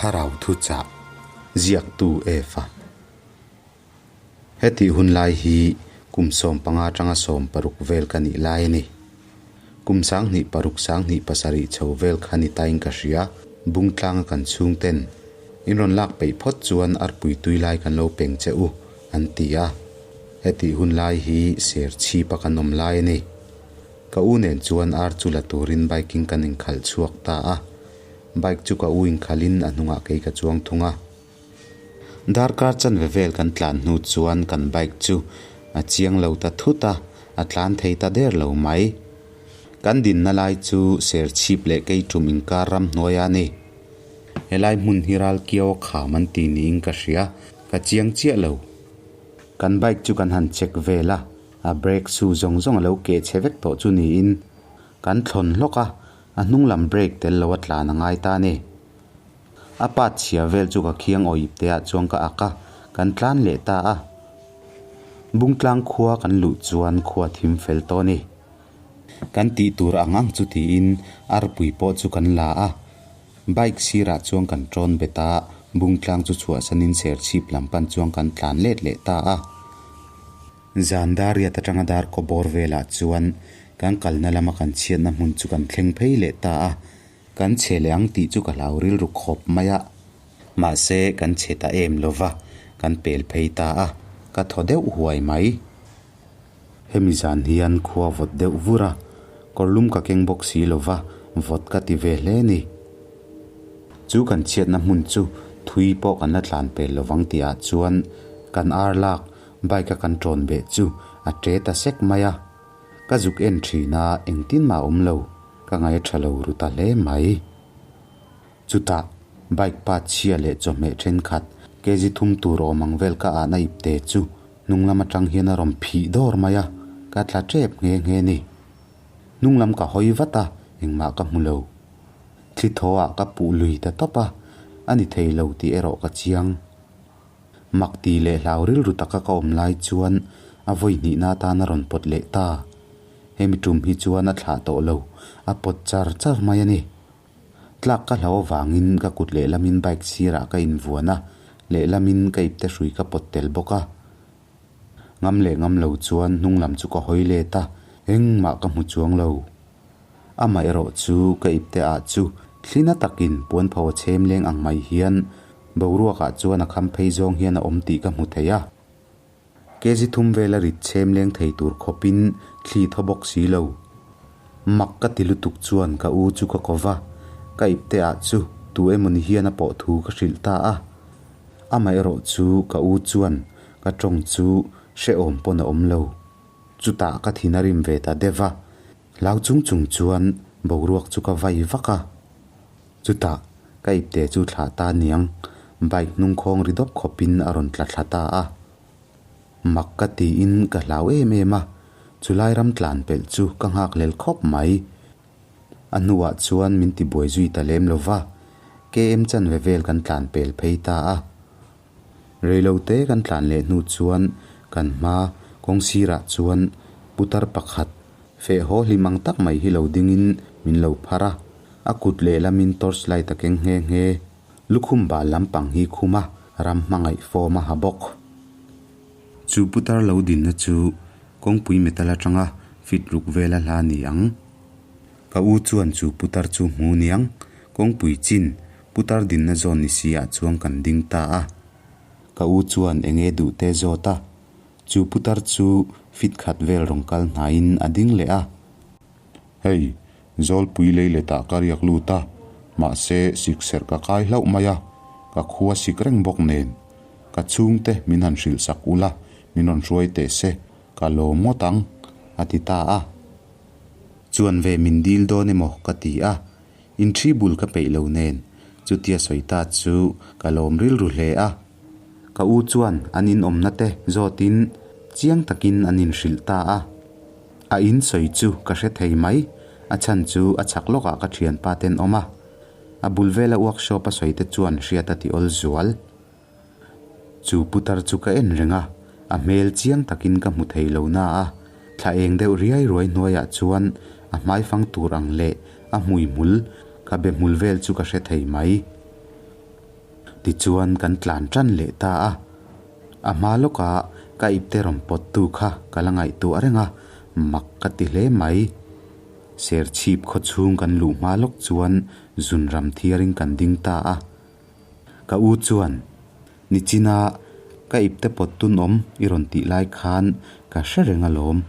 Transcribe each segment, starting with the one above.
Thlarau Thuchah, Ziaktu Eva. Hetih hun lai hi kum 15 atanga 16 vel ka nih lai a ni. Kum 26 27 chho vel kha ni tain ka hria, Bungtlanga kan chhungten in rawn lak peih phawt chuan arpui tui lai kan lo peng che u, an ti a. Hetih hun lai hi Serchhipa kan awm lai a ni. Ka u nen chuan ar chu la turin bike in kan inkhalh chhuak ta a. Bike chu ka u inkhalhin a hnungah kei ka chuang thung a. Darkar chanve vel kan tlan hnu chuan kan bike chu a chiang lo ta thut a, a tlan thei ta der lo mai. Kan dinna lai chu Serchhip leh Keitum inkar ramhnuai a ni. Helai hmun hi Ralkiau a kham an ti niin ka hria, ka chiang chiah lo. Kan bike chu kan han check vel a, a brake shoe zawng zawng a lo keh chhe vek tawh chu niin kan thlawn hlawk a, a hnung lam brake tel lo a tlan a ngai ta a ni. A part chhia vel chu ka khiang awih te ah chuan ka ak a, kan tlan leh ta a. Bungtlang khua kan luh chuan khua thim fel tawh a ni. Kan tih tur ang ang chu tiin arpui pawh chu kan la a. Bike sirah chuan kan tawn bet a, Bungtlang chu chhuahsanin Serchhip lam pan chuan kan tlan let leh ta a. Zan dar riat atanga dar kaw bawr velah chuan kan kalna lama kan chhiatna hmun chu kan thleng phei leh ta a. Kan chhe leh ang tih chu ka hlau rilru khawp mai a. Mahse kan chhe ta em lova, kan pel phei ta a, ka thaw deuh huai mai. Hemi zan hian khua vawt deuh vur a, kawrlum ka keng bawk si lo va, vawt ka ti ve hle ni. Chu kan chhiatna hmun chu thui pawh kan la tlan pel lo vang tihah chuan kan ar lak bike a kan tawn beh chu a ṭe ta sek mai a. Ka zuk en ṭhin a, engtin mah a awm lo, ka ngaih a ṭha lo ru ta hle mai. Chutah bike pa chhia leh chawhmeh ṭhenkhat kg thum tur awm ang vel ka ahna ipte chu Hnung lam atang hian a rawn phih dawr mai a, ka tla tep nghe nghe ni. Hnung lam ka hawi vat a, engmah ka hmu lo. Thli thaw ah ka puh lui ta tawp a, a ni thei lo tih erawh ka chiang. Mak ti leh hlau rilru taka ka awm lai chuan a vawi hnihna atan a rawn pawt leh ta. Hemi tum hi chuan a thlah tawh lo, a pawt char char mai a ni. Tlak ka hlau avangin ka kut lehlamin bike sirah ka invuan a, lehlamin ka ipte hrui ka pawt tel bawk a. Ngam leh ngam lo chuan hnung lam chu ka hawi let a, engmah ka hmu chuang lo. Amah erawh chu ka ipte ah chu thlina takin puanpho a chhem leng ang mai hian boruakah chuan a kham phei zawng hian a awm tih ka hmu thei a. Kg thum vela rit chhem leng thei tur khawpin thli thaw bawk si lo. Mak ka ti lutuk chuan ka u chu ka ko va, ka ipte ah chu tu emawni hian a pawh thu ka hrilh ta a. Amaherawh chu ka u chuan ka tawng chu hrehawm pawn a awm lo. Chutah ka thin a rim ve ta deuh va, hlau chung chung chuan boruak chu ka vai vak a. Chutah ka ipte chu thlah ta niang, bike hnung khawng ri dawp khawpin a rawn tla thla ta a. Mak ka tiin ka hlau em em a, chulai ram tlan pelh chu ka nghak lel khawp mai. A hnuah chuan min ti buai zui ta lem lo va, KM chanve vel kan tlan pel phei ta a. Reilote kan tlan leh hnu chuan kan hma kawng sirah chuan putar pakhat feh haw hlim ang tak mai hi lo dingin min lo phar a, a kut lehlamin torch light a keng nghe nghe. Lukhum bal lampang hi khum a, ram hmangaih fawm a ha bawk. Chu putar lo dinna chu kawngpui metal atanga fit ruk vela hla ni ang. Ka u chuan chu putar chu hmu niang, kawngpui chin putar dinna zawn ni si ah chuan kan ding ta a. Ka u chuan eng nge duh te zawt a, chu putar chu fit khat vel rawn kal hnaiin a ding leh a. Hei, Zawlpui lei letah ka riak lut a, mahse sikserh ka kai hlauh mai a, ka khua sik reng bawk nen. Ka chhungte min han hrilh sak ula, min rawn hruai teh se, ka lawm ngawt ang, a ti ta a. Chuan ve min dil dawn emaw ka ti a, inthi bul ka peih lo nen, chutia sawi ta chu ka lawm rilru hle a. Ka u chuan an inawmna te zawtin chiang takin an inhrilh ta a. A in sawi chu ka hre thei mai, a chhan chu a chhak lawkah ka thianpa ten awm a. A bul vela workshop a sawi te chuan hriat a ti awl zual. Chu putar chu ka en reng a, a hmel chiang takin ka hmu thei lo na a, thla eng deuh riai ruai hnuaiah chuan a hmaifang tur ang leh a hmui hmul, ka be hmul vel chu ka hre thei mai. Tichuan kan tlan tan leh ta a. A hma lawka ka ipte rawn pawttu kha ka la ngaihtuah reng a, mak ka ti hle mai. Serchhip khaw chhung kan luh hma lawk chuan zunram thiarin kan ding ta a. Ka u chuan, Nichina ka ipte pawt tunawm i rawn tih lai khan ka hre reng alawm.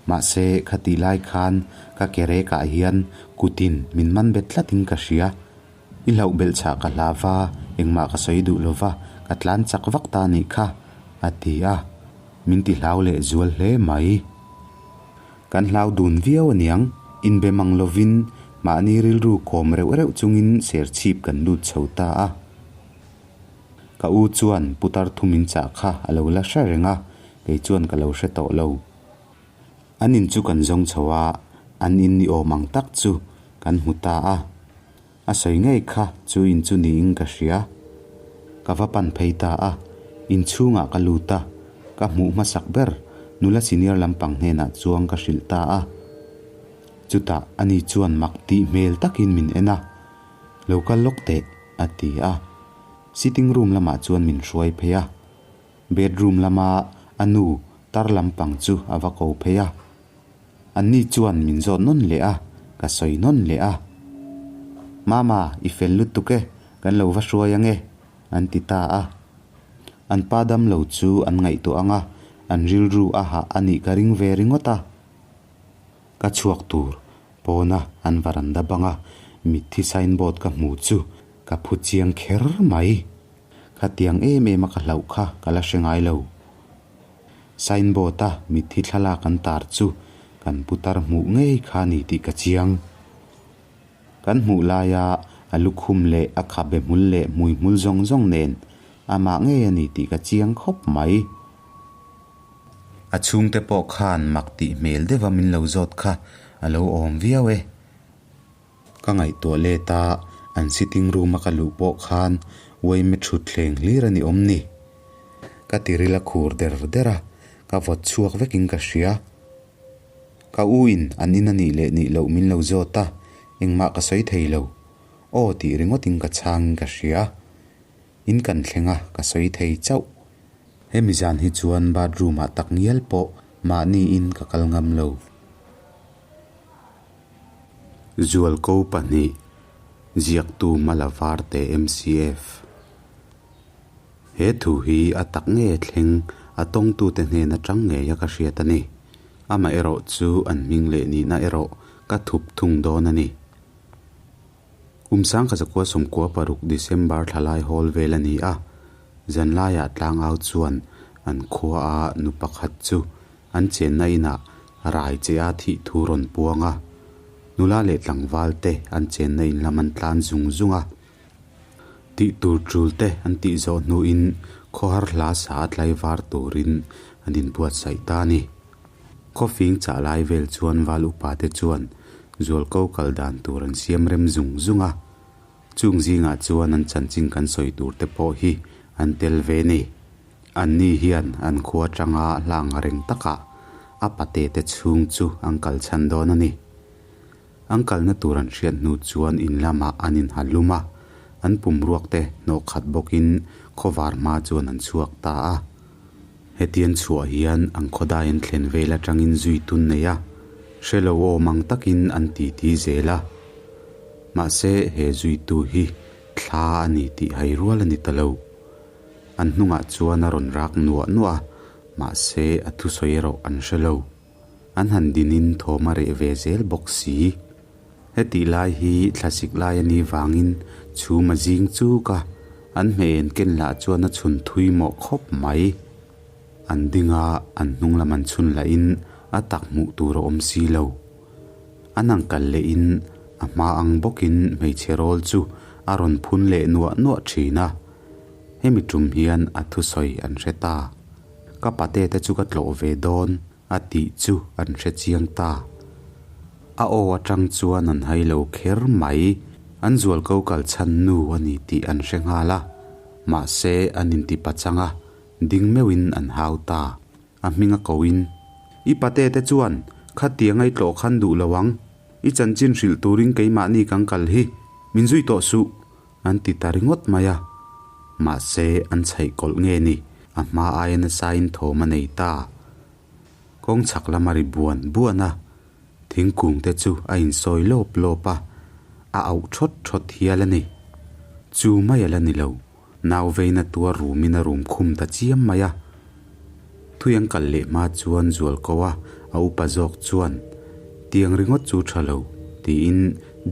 Mahse khatih lai khan ka ke rekah hian kutin min man bet tlatin ka hria. I hlauh belh chhah ka hla va, engmah ka sawi duh lova, ka tlan chak vak ta nih kha, a ti a. Min ti hlau leh zual hle mai. Kan hlau dun viau aniang, inbe mang lovin mahni rilru kawm reuh reuh chungin serchhip kan lut chho ta a. Ka u chuan putar thu min chah kha a lo la hre reng a, kei chuan ka lo hre tawh lo. An in chu kan zawng chho a, an in ni awm ang tak chu kan hmu ta a. A sawi ngei kha chu in chu niin ka hria. Ka va pan phei ta a, inchhungah ka lut a, ka hmuh hmasak ber nula senior lampang hnenah chuang ka hrilh ta a. Chutah ani chuan mak tih hmel takin min en a, Lo kal lawk teh, a ti a. Sitting room lamah chuan min hruai phei a. Bedroom lama a nu tar lampang chu a va ko phei a. Anni chuan min zawt nawn leh a, ka sawi nawn leh a. Mama, i fel lutuk e, kan lo va hruai ang e, an ti ta a. An pa damlo chu an ngaihtuah ang a, an rilru a hah a nih ka ring ve ringawt a. Ka chhuak tur pawna an varanda banga mitthi signboard ka hmu chu ka phu chiang kher mai. Khatiang em em a ka hlauh kha ka la hre ngai lo. Signboard a mitthi thlalak an tar chu kan putar hmuh ngei kha ni tih ka chiang. Kan hmuh laia a lukhum leh a khabe hmul leh hmui hmul zawng zawng nen amah ngei a ni tih ka chiang khawp mai. A chhungte pawh khan mak tih hmel deuha min lo zawt kha a lo awm viau e. Ka ngaihtuah let a, an sitting room a ka luh pawh khan uaime thut thleng hlir a ni awm ni. Ka tiril a khur der der a, ka vawt chhuak vekin ka hria. Ka u in an in a nih leh nih loh min lo zawt a, engmah ka sawi thei lo. Aw tih ringawtin ka chhangin ka hria. In kan thleng a, ka sawi thei chauh. Hemi zan hi chuan bathroom ah tak ngial pawh mahni in ka kal ngam lo. Zualko pahnih, Ziaktu Malavarte MCF. He thu hi a tak nge thleng a tawngtute hnen atang ngei a ka hriat a ni. Amaherawh chu an hming leh nihna erawh ka thup thung dawn a ni. Kum sangkha zakua sawmkua paruk December thlalai hawl vel a ni a, zanlaiah tlangau chuan an khua a nu pakhat chu an chenna inah rai che a thih thu rawn puang a, nula leh tlangval te an chenna in lam an tlan zung zung a. Tih tur tul te an tih zawh hnuin khawhar hla sa a tlaivar turin an inbuatsaih ta a ni. Khawfing chah lai vel chuan val upa te chuan zualko kal dan tur an siam rem zung zung a, chung zingah chuan an chanchin kan sawi tur te pawh hi an tel ve ni. Anni hian an khua atanga hlang reng takah a pate te chhung chu an kal chhan dawn a ni. An kalna tur an hriat hnu chuan in lamah an inha lum a, an pum ruak te hnawh khat bawkin khawvar hma chuan an chhuak ta a. Hetian chhuah hian an khawdai an thlen vel atangin zui tun nei a, hre lo awm ang takin an titi zel a. Mahse he zuitu hi thla a ni tih hai rual a ni ta lo. An hnungah chuan a rawn rak nuah nuah a, mahse a thusawi erawh an hre lo. An han dinin thawm a reh ve zel bawk si. Hetih lai hi thlasik lai a nih vangin chhum a zing chuk a, an hmeh en ken lah chuan a chhun thui mawh khawp mai. An ding a, an hnung lam an chhun lahin a tak hmuh tur a awm si lo. An ang kal lehin a hma ang bawkin hmeichhe rawl chu a rawn phun leh nuah nuah thin a. Hemi tum hian a thusawi an hre ta. Ka pate te chu ka tlawh ve dawn a tih chu an hre chiang ta. A aw atang chuan an hai lo kher mai. An zualko kal chhan nu a ni tih an hre nghal a. Mahse an inti pachang a, ding meuhin an hau ta. A hming a koin, I pate te chuan khatiang a i tlawh khan duh lo ang. I chanchin hrilh turin keimahni kan kal hi min zui tawh suh, an ti ta ringawt mai a. Mahse, an chhaih kawlh nge ni, a hma aia nasain thawm a nei ta. Kawng chhak lama ri buan buan a, thingkung te chu a insawi lawp lawp a, a auh thawt thawt hial a ni. Chu mai a la ni lo, nau veina tuar rumin a rum khum ta chiam mai a. Thui an kal leh hma chuan zual ko a, a upa zawk chuan, Tiang ringawt chu tha lo, tiin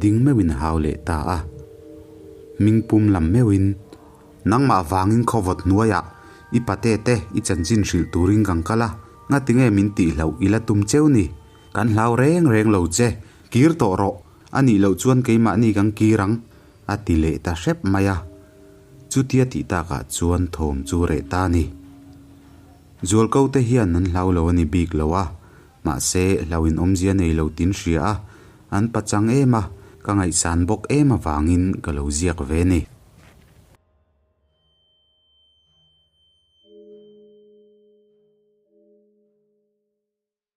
ding meuhin a hau leh ta a. Hming pum lam meuhin, Nangmah vangin khawvawt hnuaiah i pate te i chanchin hrilh turin kan kal a, ngatinge min tihloh i la tum cheu ni? Kan hlau reng reng lo che, kir tawh rawh, a nih loh chuan keimahni kan kir ang, a ti leh ta hrep mai a. Chutia tih takah chuan thawm chu reh ta a ni. Zualko te hian an hlau lo a ni bik lo a, mahse hlau in awmzia nei lo tin hria a, an pachang em a, ka ngaihsan bawk em avangin ka lo ziak ve ni.